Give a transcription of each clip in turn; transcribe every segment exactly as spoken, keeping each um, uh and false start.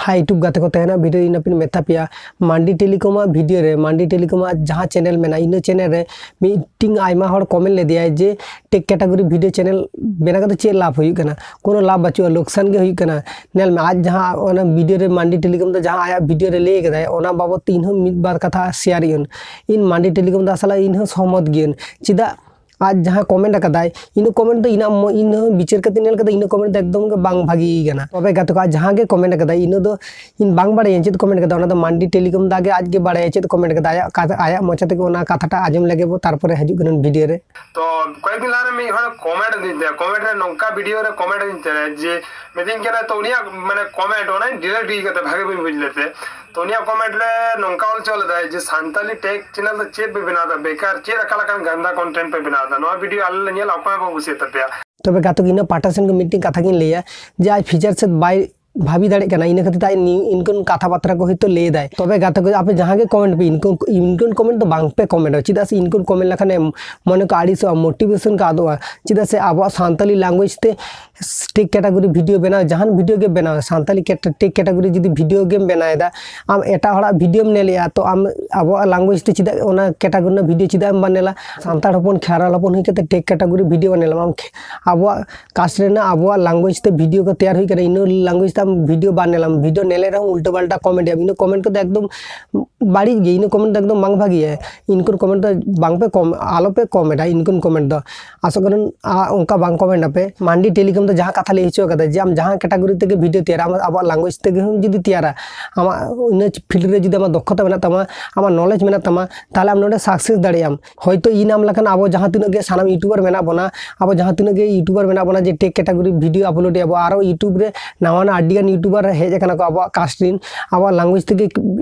ᱟᱨ YouTube ᱜᱟᱛᱮ ᱠᱚ ᱛᱟᱦᱮᱱᱟ, video ᱤᱧ ᱟᱯᱮᱧ ᱢᱮᱛᱟ ᱯᱮᱭᱟ, ᱢᱟᱱᱰᱤ ᱴᱮᱞᱤᱠᱚᱢᱟᱜ video ᱨᱮ, ᱢᱟᱱᱰᱤ ᱴᱮᱞᱤᱠᱚᱢᱟᱜ ᱡᱟᱦᱟᱸ channel ᱢᱮᱱᱟᱜᱼᱟ, ᱤᱱᱟᱹ channel ᱨᱮ ᱢᱤᱫᱴᱤᱝ ᱟᱭᱢᱟ ᱦᱚᱲ comment ᱞᱮᱫᱮᱭᱟᱭ ᱡᱮ tech category video channel ᱵᱮᱱᱟᱣ ᱠᱟᱛᱮ ᱪᱮᱫ ᱞᱟᱵᱷ ᱦᱩᱭᱩᱜ ᱠᱟᱱᱟ? ᱠᱳᱱᱳ ᱞᱟᱵᱷ ᱵᱟᱹᱪᱩᱜᱼᱟ, ᱞᱳᱠᱥᱟᱱ ᱜᱮ ᱦᱩᱭᱩᱜ ᱠᱟᱱᱟ᱾ ᱧᱮᱞ ᱢᱮ, ᱟᱡ ᱡᱟᱦᱟᱸ ᱚᱱᱟ video ᱨᱮ ᱢᱟᱱᱰᱤ ᱴᱮᱞᱤᱠᱚᱢ ᱫᱚ ᱡᱟᱦᱟᱸ ᱟᱭᱟᱜ video ᱨᱮ ᱞᱟᱹᱭ ᱠᱟᱫᱟᱭ, ᱚᱱᱟ ᱵᱟᱵᱚᱫ ᱛᱮ ᱤᱧᱦᱚᱸ ᱢᱤᱫ ᱵᱟᱨ ᱠᱟᱛᱷᱟ share ᱟᱹᱧ᱾ ᱤᱧ ᱢᱟᱱᱰᱤ ᱴᱮᱞᱤᱠᱚᱢ ᱫᱟ ᱥᱟᱞᱟᱜ ᱤᱧᱦᱚᱸ ᱥᱚᱦᱚᱢᱚᱛ ᱜᱤᱭᱟᱹᱧ᱾ ᱪᱮᱫᱟᱜ? ᱟᱡ ᱡᱟᱦᱟᱸ comment ᱟᱠᱟᱫᱟᱭ, ᱤᱱᱟᱹ comment ᱫᱚ ᱤᱧᱟᱹᱜ ᱢᱚ-, ᱤᱧ ᱦᱚᱸ ᱵᱤᱪᱟᱹᱨ ᱠᱟᱛᱮ ᱧᱮᱞ ᱠᱟᱫᱟ, ᱤᱱᱟᱹ comment ᱫᱚ ᱮᱠᱫᱚᱢ ᱜᱮ ᱵᱟᱝ ᱵᱷᱟᱜᱤ ᱠᱟᱱᱟ᱾ ᱛᱚᱵᱮ ᱜᱟᱛᱮ ᱠᱚ, ᱟᱡ ᱡᱟᱦᱟᱸ ᱜᱮ comment ᱟᱠᱟᱫᱟᱭ, ᱤᱱᱟᱹ ᱫᱚ ᱤᱧ ᱵᱟᱝ ᱵᱟᱲᱟᱭᱟᱹᱧ ᱪᱮᱫ comment ᱠᱟᱫᱟ, ᱚᱱᱟ ᱫᱚ ᱢᱟᱱᱰᱤ ᱴᱮᱞᱤᱠᱚᱢ ᱫᱟ ᱜᱮ ᱟᱡ ᱜᱮ ᱵᱟᱲᱟᱭᱟ ᱪᱮᱫ comment ᱠᱟᱫᱟ᱾ ᱟᱭᱟᱜ ᱠᱟᱛᱷᱟ, ᱟᱭᱟᱜ ᱢᱚᱪᱟ ᱛᱮᱜᱮ ᱚᱱᱟ ᱠᱟᱛᱷᱟᱴᱟᱜ ᱟᱸᱡᱚᱢ ᱞᱮᱜᱮ ᱵᱚ, ᱛᱟᱨᱯᱚᱨᱮ ᱦᱤᱡᱩᱜ ᱠᱟᱱᱟ video ᱨᱮ᱾ ᱛᱚ ᱠᱚᱭᱮᱠ ᱫᱤᱱ ᱞᱟᱦᱟ ᱨᱮ ᱢᱤᱫ ᱦᱚᱲ comment ᱟᱹᱫᱤᱧ ᱛᱟᱦᱮᱸᱫ, comment ᱨᱮ ᱱᱚᱝᱠᱟ video ᱨᱮ comment ᱟᱹᱫᱤᱧ ᱛᱟᱦᱮᱸᱫ ᱡᱮ ᱢᱤᱛᱟᱹᱧ ᱠᱟᱱᱟ, ᱛᱚ ᱩᱱᱤᱭᱟᱜ ᱢᱟᱱᱮ comment ᱚᱱᱟᱧ delete ᱜᱤᱰᱤ ᱠᱟᱫᱟ, ᱵᱷᱟᱜᱮ ᱵᱟᱹᱧ ᱵᱩᱡᱽ ᱞᱮᱫ ᱛᱮ᱾ ᱛᱚ ᱩᱱᱤᱭᱟᱜ comment ᱨᱮ ᱱᱚᱝᱠᱟ ᱚᱞ ᱦᱚᱪᱚ ᱞᱮᱫᱟᱭ ᱡᱮ ᱥᱟᱱᱛᱟᱞᱤ tech channel ᱫᱚ ᱪᱮᱫ ᱯᱮ ᱵᱮᱱᱟᱣ ᱮᱫᱟ, ᱵᱮᱠᱟᱨ ᱪᱮᱫ ᱟᱠᱟ ᱞᱮᱠᱟᱱ ᱜᱟᱱᱫᱟ content ᱯᱮ ᱵᱮᱱᱟᱣ ᱮᱫᱟ, ᱱᱚᱣᱟ video ᱟᱞᱮ ᱞᱮ ᱧᱮᱞᱟ, ᱚᱠᱚᱭ ᱦᱚᱸ ᱵᱟᱠᱚ ᱠᱩᱥᱤᱭᱟᱜ ᱛᱟᱯᱮᱭᱟ᱾ ᱛᱚᱵᱮ ᱜᱟᱛᱮ ᱠᱚ, ᱤᱧᱟᱹᱜ ᱯᱟᱦᱴᱟ ᱥᱮᱱ ᱠᱷᱚᱱ ᱢᱤᱫᱴᱮᱱ ᱠᱟᱛᱷᱟ ᱜᱤᱧ ᱞᱟᱹᱭᱟ ᱡᱮ ᱟᱡ feature ᱥᱮᱫ ᱵᱟᱭ ᱵᱷᱟᱵᱤ ᱫᱟᱲᱮᱭᱟᱜ ᱠᱟᱱᱟ, ᱤᱱᱟᱹ ᱠᱷᱟᱹᱛᱤᱨ ᱛᱮ ᱟᱡ ᱱᱤ-, ᱤᱱᱠᱟᱹᱱ ᱠᱟᱛᱷᱟ ᱵᱟᱛᱨᱟ ᱠᱚ ᱦᱚᱭᱛᱳ ᱞᱟᱹᱭ ᱮᱫᱟᱭ᱾ ᱛᱚᱵᱮ ᱜᱟᱛᱮ ᱠᱚ, ᱟᱯᱮ ᱡᱟᱦᱟᱸ ᱜᱮ comment ᱯᱮ, ᱤᱱᱠᱟᱹᱱ, ᱤᱱᱠᱟᱹᱱ comment ᱫᱚ ᱵᱟᱝ ᱯᱮ comment ᱟ, ᱪᱮᱫᱟᱜ ᱥᱮ ᱤᱱᱠᱟᱹᱱ comment ᱞᱮᱠᱷᱟᱱ ᱮᱢ ᱢᱚᱱᱮ ᱠᱚ ᱟᱹᱲᱤᱥᱚᱜᱼᱟ, motivation ᱠᱚ ᱟᱫᱚᱜᱼᱟ᱾ ᱪᱮᱫᱟᱜ ᱥᱮ ᱟᱵᱚᱣᱟᱜ ᱥᱟᱱᱛᱟᱞᱤ language ᱛᱮ tech category video ᱵᱮᱱᱟᱣ, ᱡᱟᱦᱟᱱ video ᱜᱮ ᱵᱮᱱᱟᱣ, ᱥᱟᱱᱛᱟᱞᱤ ᱠᱮᱴ-, tech category ᱡᱩᱫᱤ video ᱜᱮᱢ ᱵᱮᱱᱟᱣ ᱮᱫᱟ, ᱟᱢ ᱮᱴᱟᱜ ᱦᱚᱲᱟᱜ videoᱢ ᱧᱮᱞᱮᱜᱼᱟ, ᱛᱚ ᱟᱢ ᱟᱵᱚᱣᱟᱜ language ᱛᱮ ᱪᱮᱫᱟᱜ ᱚᱱᱟ category ᱨᱮᱱᱟᱜ video ᱪᱮᱫᱟᱜ ᱮᱢ ᱵᱟᱢ ᱧᱮᱞᱟ? ᱥᱟᱱᱛᱟᱲ ᱦᱚᱯᱚᱱ, ᱠᱷᱮᱨᱣᱟᱞ ᱦᱚᱯᱚᱱ ᱦᱩᱭ ᱠᱟᱛᱮ tech category video ᱵᱟᱢ ᱧᱮᱞᱟ? ᱟᱢ ᱠᱷᱮ-, ᱟᱵᱚᱣᱟᱜ caste ᱨᱮᱱᱟᱜ, ᱟᱵᱚᱣᱟᱜ language ᱛᱮ video ᱠᱚ ᱛᱮᱭᱟᱨ ᱦᱩᱭ ᱠᱟᱱᱟ, ᱤᱱᱟᱹ language ᱛᱮ ᱟᱢ video ᱵᱟᱢ ᱧᱮᱞᱟ? Video ᱧᱮᱞᱮᱫ ᱨᱮᱦᱚᱸ ᱩᱞᱴᱟᱹ ᱯᱟᱞᱴᱟ comment ᱮᱫᱟ, ᱤᱱᱟᱹ comment ᱠᱚᱫᱚ ᱮᱠᱫᱚᱢ ᱵᱟᱹᱲᱤᱡ ᱜᱮ, ᱤᱱᱟᱹ comment ᱫᱚ ᱮᱠᱫᱚᱢ ᱵᱟᱝ ᱵᱷᱟᱜᱮᱭᱟ᱾ ᱤᱱᱠᱟᱹᱱ comment ᱫᱚ ᱵᱟᱝ ᱯᱮ com-, ᱟᱞᱚ ᱯᱮ comment ᱟ, ᱤᱱᱠᱟᱹᱱ comment ᱫᱚ᱾ ᱟᱥᱚᱜ ᱠᱟᱹᱱᱟᱹᱧ, ᱟ, ᱚᱱᱠᱟ ᱵᱟᱝ comment ᱟᱯᱮ᱾ ᱢᱟᱱᱰᱤ ᱴᱮᱞᱤᱠᱚᱢ ᱫᱚ ᱡᱟᱦᱟᱸ ᱠᱟᱛᱷᱟ ᱞᱟᱹᱭ ᱦᱚᱪᱚ ᱠᱟᱫᱟ ᱡᱮ ᱟᱢ ᱡᱟᱦᱟᱸ category ᱛᱮᱜᱮ video ᱛᱮᱭᱟᱨᱟ, ᱟᱢ ᱟᱵᱚᱣᱟᱜ language ᱛᱮᱜᱮ ᱦᱚᱸ ᱡᱩᱫᱤ ᱛᱮᱭᱟᱨᱟ, ᱟᱢᱟᱜ ᱤᱱᱟᱹ field ᱨᱮ ᱡᱩᱫᱤ ᱟᱢᱟᱜ ᱫᱚᱠᱷᱚᱛᱟ ᱢᱮᱱᱟᱜ ᱛᱟᱢᱟ, ᱟᱢᱟᱜ knowledge ᱢᱮᱱᱟᱜ ᱛᱟᱢᱟ, ᱛᱟᱦᱞᱮ ᱟᱢ ᱱᱚᱰᱮ success ᱫᱟᱲᱮᱭᱟᱜ ᱟᱢ᱾ ᱦᱚᱭᱛᱳ ᱤᱧ ᱟᱢ ᱞᱮᱠᱟᱱ ᱟᱵᱚ ᱡᱟᱦᱟᱸ ᱛᱤᱱᱟᱹᱜ ᱜᱮ ᱥᱟᱱᱟᱢ YouTuber ᱢᱮᱱᱟᱜ ᱵᱚᱱᱟ, ᱟᱵᱚ ᱡᱟᱦᱟᱸ ᱛᱤᱱᱟᱹᱜ ᱜᱮ YouTuber ᱢᱮᱱᱟᱜ ᱵᱚᱱᱟ ᱡᱮ tech category video upload ᱮᱫ ᱟᱵᱚ, ᱟᱨᱚ YouTube ᱨᱮ ᱱᱟᱣᱟ ᱱᱟᱣᱟ ᱟᱹᱰᱤ ᱜᱟᱱ YouTuber ᱦᱮᱡ ᱟᱠᱟᱱᱟ ᱠᱚ ᱟᱵᱚᱣᱟᱜ caste ᱨᱮᱱ, ᱟᱵᱚᱣᱟᱜ language ᱛᱮᱜᱮ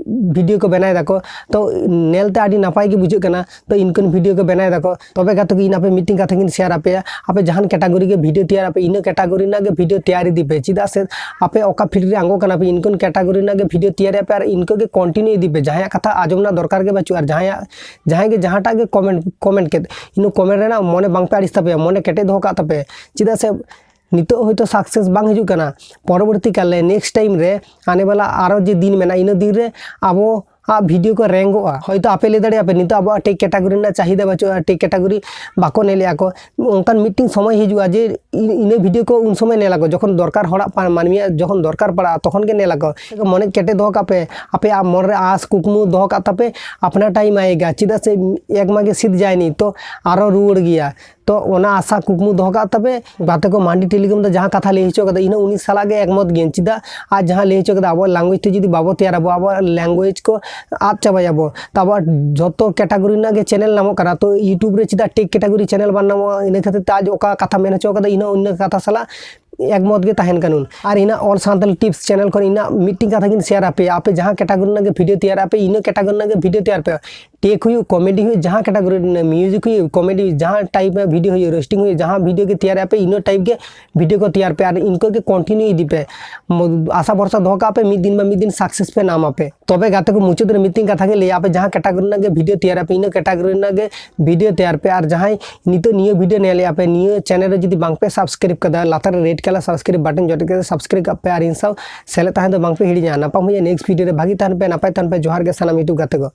video ᱠᱚ ᱵᱮᱱᱟᱣ ᱮᱫᱟ ᱠᱚ, ᱛᱚ ᱧᱮᱞ ᱛᱮ ᱟᱹᱰᱤ ᱱᱟᱯᱟᱭ ᱜᱮ ᱵᱩᱡᱷᱟᱹᱜ ᱠᱟᱱᱟ᱾ ᱛᱚ ᱤᱱᱠᱟᱹᱱ video ᱠᱚ ᱵᱮᱱᱟᱣ ᱮᱫᱟ ᱠᱚ᱾ ᱛᱚᱵᱮ ᱜᱟᱛᱮ ᱠᱚ, ᱤᱧ ᱟᱯᱮ ᱢᱤᱫᱴᱮᱱ ᱠᱟᱛᱷᱟ ᱜᱤᱧ share ᱟᱯᱮᱭᱟ, ᱟᱯᱮ ᱡᱟᱦᱟᱱ category ᱜᱮ video ᱛᱮᱭᱟᱨ ᱟᱯᱮ, ᱤᱱᱟᱹ category ᱨᱮᱱᱟᱜ ᱜᱮ video ᱛᱮᱭᱟᱨ ᱤᱫᱤ ᱯᱮ᱾ ᱪᱮᱫᱟᱜ ᱥᱮ ᱟᱯᱮ ᱚᱠᱟ field ᱨᱮ ᱟᱬᱜᱚ ᱠᱟᱱᱟ ᱯᱮ, ᱤᱱᱠᱟᱹᱱ category ᱨᱮᱱᱟᱜ ᱜᱮ video ᱛᱮᱭᱟᱨ ᱟᱯᱮ ᱟᱨ ᱤᱱᱠᱟᱹ ᱜᱮ continue ᱤᱫᱤ ᱯᱮ᱾ ᱡᱟᱦᱟᱸᱭᱟᱜ ᱠᱟᱛᱷᱟ ᱟᱸᱡᱚᱢ ᱨᱮᱱᱟᱜ ᱫᱚᱨᱠᱟᱨ ᱜᱮ ᱵᱟᱹᱪᱩᱜᱼᱟ, ᱟᱨ ᱡᱟᱦᱟᱸᱭᱟᱜ, ᱡᱟᱦᱟᱸᱭ ᱜᱮ ᱡᱟᱦᱟᱸᱴᱟᱜ ᱜᱮ comment, comment ᱠᱮᱫ, ᱤᱱᱟᱹ comment ᱨᱮᱱᱟᱜ ᱢᱚᱱᱮ ᱵᱟᱝ ᱯᱮ ᱟᱹᱲᱤᱥ ᱛᱟᱯᱮᱭᱟ, ᱢᱚᱱᱮ ᱠᱮᱴᱮᱡ ᱫᱚᱦᱚ ᱠᱟᱜ ᱛᱟᱯᱮ᱾ ᱪᱮᱫᱟᱜ ᱥᱮ ᱱᱤᱛᱚᱜ ᱦᱚᱭᱛᱳ ᱥᱟᱠᱥᱮᱥ ᱵᱟᱝ ᱦᱤᱡᱩᱜ ᱠᱟᱱᱟ, ᱯᱚᱨᱚᱵᱚᱨᱛᱤ ᱠᱟᱞ ᱨᱮ, ᱱᱮᱠᱥᱴ ᱴᱟᱭᱤᱢ ᱨᱮ, ᱟᱱᱮ ᱵᱟᱞᱟ ᱟᱨᱚ ᱡᱮ ᱫᱤᱱ ᱢᱮᱱᱟᱜᱼᱟ, ᱤᱱᱟᱹ ᱫᱤᱱ ᱨᱮ ᱟᱵᱚ ᱟᱜ ᱵᱷᱤᱰᱤᱭᱳ ᱠᱚ ᱨᱮᱝᱜᱚᱜᱼᱟ᱾ ᱦᱚᱭᱛᱳ ᱟᱯᱮ ᱞᱟᱹᱭ ᱫᱟᱲᱮᱭᱟᱜᱼᱟ ᱯᱮ, ᱱᱤᱛᱚᱜ ᱟᱵᱚᱣᱟᱜ ᱴᱮᱠ ᱠᱮᱴᱟᱜᱚᱨᱤ ᱨᱮᱱᱟᱜ ᱪᱟᱦᱤᱫᱟ ᱵᱟᱹᱪᱩᱜᱼᱟ, ᱴᱮᱠ ᱠᱮᱴᱟᱜᱚᱨᱤ ᱵᱟᱠᱚ ᱧᱮᱞᱮᱜᱼᱟ ᱠᱚ᱾ ᱚᱱᱠᱟᱱ ᱢᱤᱫᱴᱤᱱ ᱥᱚᱢᱚᱭ ᱦᱤᱡᱩᱜᱼᱟ ᱡᱮ ᱤ- ᱤᱱᱟᱹ ᱵᱷᱤᱰᱤᱭᱳ ᱠᱚ ᱩᱱ ᱥᱚᱢᱚᱭ ᱧᱮᱞ ᱟᱠᱚ, ᱡᱚᱠᱷᱚᱱ ᱫᱚᱨᱠᱟᱨ, ᱦᱚᱲᱟᱜ ᱯᱟ- ᱢᱟᱹᱱᱢᱤᱭᱟᱜ ᱡᱚᱠᱷᱚᱱ ᱫᱚᱨᱠᱟᱨ ᱯᱟᱲᱟᱜᱼᱟ, ᱛᱚᱠᱷᱚᱱ ᱜᱮ ᱧᱮᱞ ᱟᱠᱚ᱾ ᱢᱚᱱᱮ ᱠᱮᱴᱮᱡ ᱫᱚᱦᱚ ᱠᱟᱜ ᱯᱮ, ᱟᱯᱮᱭᱟᱜ ᱢᱚᱱ ᱨᱮ ᱟᱸᱥ ᱠᱩᱠᱢᱩ ᱫᱚᱦᱚ ᱠᱟᱜ ᱛᱟᱯᱮ, ᱟᱯᱱᱟ ᱴᱟᱭᱤᱢ ᱟᱭᱮᱜᱟ, ᱪᱮᱫᱟᱜ ᱥᱮ ᱮᱠ ᱢᱟᱜᱮ ᱥᱤᱫ ᱡᱟᱭᱱᱤ, ᱛᱚ ᱟᱨᱚ ᱨᱩᱣᱟᱹᱲ ᱜᱮᱭᱟ᱾ ᱛᱚ ᱚᱱᱟ ᱟᱥᱟ ᱠᱩᱠᱢᱩ ᱫᱚᱦᱚ ᱠᱟᱜ ᱛᱟᱯᱮ᱾ ᱜᱟᱛᱮ ᱠᱚ, ᱢᱟᱱᱰᱤ ᱴᱮᱞᱤᱠᱚᱢ ᱫᱚ ᱡᱟᱦᱟᱸ ᱠᱟᱛᱷᱟ ᱞᱟᱹᱭ ᱦᱚᱪᱚ ᱠᱟᱫᱟ, ᱤᱧ ᱦᱚᱸ ᱩᱱᱤ ᱥᱟᱞᱟᱜ ᱜᱮ ᱮᱠᱢᱚᱛ ᱜᱤᱭᱟᱹᱧ᱾ ᱪᱮᱫᱟᱜ? ᱟᱡ ᱡᱟᱦᱟᱸ ᱞᱟᱹᱭ ᱦᱚᱪᱚ ᱠᱟᱫᱟ, ᱟᱵᱚᱣᱟᱜ ᱞᱮᱝᱜᱩᱭᱮᱡᱽ ᱛᱮ ᱡᱩᱫᱤ ᱵᱟᱵᱚ ᱛᱮᱭᱟᱨᱟᱵᱚ, ᱟᱵᱚᱣᱟᱜ ᱞᱮᱝᱜᱩᱭᱮᱡᱽ ᱠᱚ ᱟᱫ ᱪᱟᱵᱟᱭᱟᱵᱚ᱾ ᱛᱚ ᱟᱵᱚᱣᱟᱜ ᱡᱷᱚᱛᱚ ᱠᱮᱴᱟᱜᱚᱨᱤ ᱨᱮᱱᱟᱜ ᱜᱮ ᱪᱮᱱᱮᱞ ᱧᱟᱢᱚᱜ ᱠᱟᱱᱟ, ᱛᱚ YouTube ᱨᱮ ᱪᱮᱫᱟᱜ ᱴᱮᱠ ᱠᱮᱴᱟᱜᱚᱨᱤ ᱪᱮᱱᱮᱞ ᱵᱟᱝ ᱧᱟᱢᱚᱜᱼᱟ? ᱤᱱᱟᱹ ᱠᱷᱟᱹᱛᱤᱨ ᱛᱮ ᱟᱡ ᱚᱠᱟ ᱠᱟᱛᱷᱟ ᱢᱮᱱ ᱦᱚᱪᱚ ᱠᱟᱫᱟ, ᱤᱧ ᱦᱚᱸ ᱤᱱᱟᱹ ᱠᱟᱛᱷᱟ ᱥᱟᱞᱟᱜ ᱮᱠᱢᱚᱛ ᱜᱮ ᱛᱟᱦᱮᱱ ᱠᱟᱹᱱᱟᱹᱧ᱾ ᱟᱨ ᱤᱧᱟᱹᱜ All Santal Tips ᱪᱮᱱᱮᱞ ᱠᱷᱚᱱ ᱤᱧᱟᱹᱜ ᱢᱤᱫᱴᱤᱝ ᱠᱟᱛᱷᱟ ᱜᱤᱧ ᱥᱮᱭᱟᱨ ᱟᱯᱮᱭᱟ, ᱟᱯᱮ ᱡᱟᱦᱟᱸ ᱠᱮᱴᱟᱜᱚᱨᱤ ᱨᱮᱱᱟᱜ ᱜᱮ ᱵᱷᱤᱰᱤᱭᱳ ᱛᱮᱭᱟᱨ ᱟᱯᱮ, ᱤᱱᱟᱹ ᱠᱮᱴᱟᱜᱚᱨᱤ ᱨᱮᱱᱟᱜ ᱜᱮ ᱵᱷᱤᱰᱤᱭᱳ ᱛᱮᱭᱟᱨ ᱯᱮ᱾ ᱴᱮᱠ ᱦᱩᱭᱩᱜ, ᱠᱚᱢᱮᱰᱤ ᱦᱩᱭᱩᱜ, ᱡᱟᱦᱟᱸ ᱠᱮᱴᱟᱜᱚᱨᱤ ᱨᱮᱱᱟᱜ ᱢᱤᱭᱩᱡᱤᱠ ᱦᱩᱭᱩᱜ, ᱠᱚᱢᱮᱰᱤ ᱦᱩᱭᱩᱜ, ᱡᱟᱦᱟᱸ ᱴᱟᱭᱤᱯ ᱨᱮᱱᱟᱜ ᱵᱷᱤᱰᱤᱭᱳ ᱦᱩᱭᱩᱜ, ᱨᱳᱥᱴᱤᱝ ᱦᱩᱭᱩᱜ, ᱡᱟᱦᱟᱸ ᱵᱷᱤᱰᱤᱭᱳ ᱜᱮ ᱛᱮᱭᱟᱨ ᱟᱯᱮ, ᱤᱱᱟᱹ ᱴᱟᱭᱤᱯ ᱜᱮ ᱵᱷᱤᱰᱤᱭᱳ ᱠᱚ ᱛᱮᱭᱟᱨ ᱯᱮ ᱟᱨ ᱤᱱᱠᱟᱹ ᱜᱮ ᱠᱚᱱᱴᱤᱱᱤᱭᱩ ᱤᱫᱤ ᱯᱮ᱾ ᱢᱚ- ᱟᱥᱟ ᱵᱷᱚᱨᱥᱟ ᱫᱚᱦᱚ ᱠᱟᱜ ᱯᱮ, ᱢᱤᱫ ᱫᱤᱱ ᱵᱟ ᱢᱤᱫ ᱫᱤᱱ ᱥᱟᱠᱥᱮᱥ ᱯᱮ ᱧᱟᱢ ᱟᱯᱮ᱾ ᱛᱚᱵᱮ ᱜᱟᱛᱮ ᱠᱚ, ᱢᱩᱪᱟᱹᱫ ᱨᱮ ᱢᱤᱫᱴᱤᱝ ᱠᱟᱛᱷᱟ ᱜᱮ ᱞᱟᱹᱭᱟ, ᱟᱯᱮ ᱡᱟᱦᱟᱸ ᱠᱮᱴᱟᱜᱚᱨᱤ ᱨᱮᱱᱟᱜ ᱜᱮ ᱵᱷᱤᱰᱤᱭᱳ ᱛᱮᱭᱟᱨ ᱟᱯᱮ, ᱤᱱᱟᱹ ᱠᱮᱴᱟᱜᱚᱨᱤ ᱨᱮᱱᱟᱜ ᱜᱮ ᱵᱷᱤᱰᱤᱭᱳ ᱛᱮᱭᱟᱨ ᱯᱮ᱾ ᱟᱨ ᱡᱟᱦᱟᱸᱭ ᱱᱤᱛᱚᱜ ᱱᱤᱭᱟᱹ ᱵᱷᱤᱰᱤᱭᱳ ᱧᱮᱞᱮᱜᱼᱟ ᱯᱮ, ᱱᱤᱭᱟᱹ ᱪᱮᱱᱮᱞ ᱨᱮ ᱡᱩᱫᱤ ᱵᱟᱝ ᱯᱮ ᱥᱟᱵᱥᱠᱨᱟᱭᱤᱵ ᱠᱟᱫᱟ, ᱞᱟᱛᱟᱨ ᱨᱮ ᱨᱮᱰ ᱠᱟᱞᱟᱨ ᱥᱟᱵᱥᱠᱨᱟᱭᱤᱵ ᱵᱟᱴᱚᱱ ᱡᱚᱴᱮᱫ ᱠᱟᱛᱮ ᱥᱟᱵᱥᱠᱨᱟᱭᱤᱵ ᱠᱟᱜ ᱯᱮ ᱟᱨ ᱤᱧ ᱥᱟᱶ ᱥᱮᱞᱮᱫ ᱛᱟᱦᱮᱸ ᱫᱚ ᱵᱟᱝ ᱯᱮ ᱦᱤᱲᱤᱧᱟ᱾ ᱧᱟᱯᱟᱢ ᱦᱩᱭᱩᱜᱼᱟ ᱱᱮᱠᱥᱴ ᱵᱷᱤᱰᱤᱭᱳ ᱨᱮ᱾ ᱵᱷᱟᱹᱜᱤ ᱛᱟᱦᱮᱱ ᱯᱮ, ᱱᱟᱯᱟᱭ ᱛᱟᱦᱮᱱ ᱯᱮ᱾ ᱡᱚᱦᱟᱨ ᱜᱮ ᱥᱟᱱᱟᱢ YouTube ᱜᱟᱛᱮ ᱠᱚ᱾